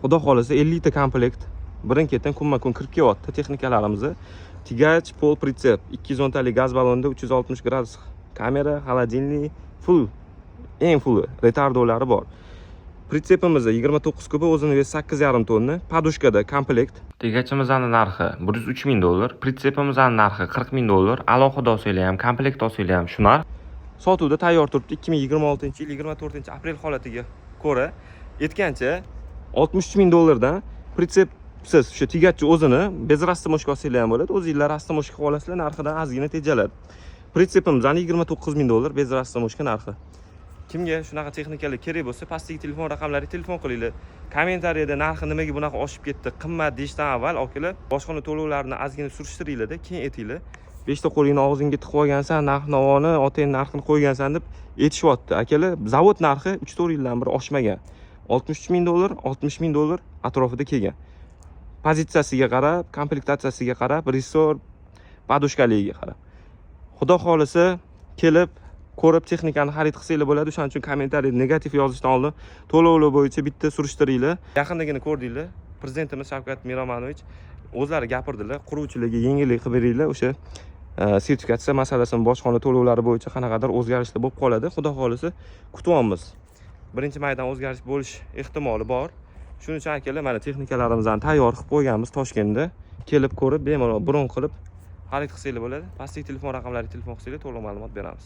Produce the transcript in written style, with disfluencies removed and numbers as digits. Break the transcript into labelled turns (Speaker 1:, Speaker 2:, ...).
Speaker 1: Xudo xohlasa, 50 ta komplekt birin ketin kunma kun kirib kelyapti texnikalarimizni. Тягач, полуприцеп, 210 talik gaz ballonda 360 gradus kamera, холодильник, full, eng full ретардо lari bor. Прицеп imiz 29 куб, o'zini вес 8,5 tonna, подушка da komplekt.
Speaker 2: Тягач imizni narxi 103 ming dollar, прицеп imizni narxi 40 ming dollar. Alohida olsanglar ham, komplekt olsanglar ham shu narx.
Speaker 1: Sotuvda tayyor turibdi. 2026 yil 24 aprel holatiga ko'ra aytgancha 63 ming dollardan прицеп siz o'sha тягач ni o'zini без растаможка olsanglar ham bo'ladi. O'zinglar растаможка qilib olasizlar, narxidan ozgina tejaladi. Прицеп imizni 29 ming dollar без растаможка narxi. Kimga shunaqa texnikalar kerak bo'lsa, pastdagi telefon raqamlariga telefon qilinglar. Kommentariyada narxi nimaga bunaqa oshib ketdi, qimmat deyishdan avval, akalar, bojxona to'lovlarini ozgina surishtiringlarda, keyin aytinglar. Beshta qo'lingni og'zingga tiqib olgansan, narx navoni otang narxini qo'ygansan deb aytishyapti. Akalar, zavod narxi 3-4 yildan beri oshmagan, 63 ming dollar, 60 ming dollar atrofida kelgan, pozitsiyasiga qarab, komplektatsiyasiga qarab, рессор, подушка ligiga qarab. Xudo xohlasa, kelib ko'rib, texnikani xarid qilsanglar bo'ladi. O'shaning uchun kommentariy negativ yozishdan oldin to'lovlar bo'yicha bitta surishtiringlar. Yaqindagina ko'rdinglar, prezidentimiz Shavkat Miromonovich o'zlari gapirdilar, quruvchilarga yengillik qilib beringlar, o'sha sertifikatsiya masalasini, bojxona to'lovlari bo'yicha qanaqadir o'zgarishlar bo'lib qoladi. Xudo xohlasa, kutyapmiz, 1 maydan o'zgarish bo'lish ehtimoli bor. Shuning uchun, akalar, mana texnikalarimizni tayyor qilib qo'yganmiz Toshkentda. Kelib ko'rib, bemalol bron qilib xarid qilsanglar bo'ladi. Pastdagi telefon raqamlariga telefon qilsanglar, to'liq ma'lumot beramiz.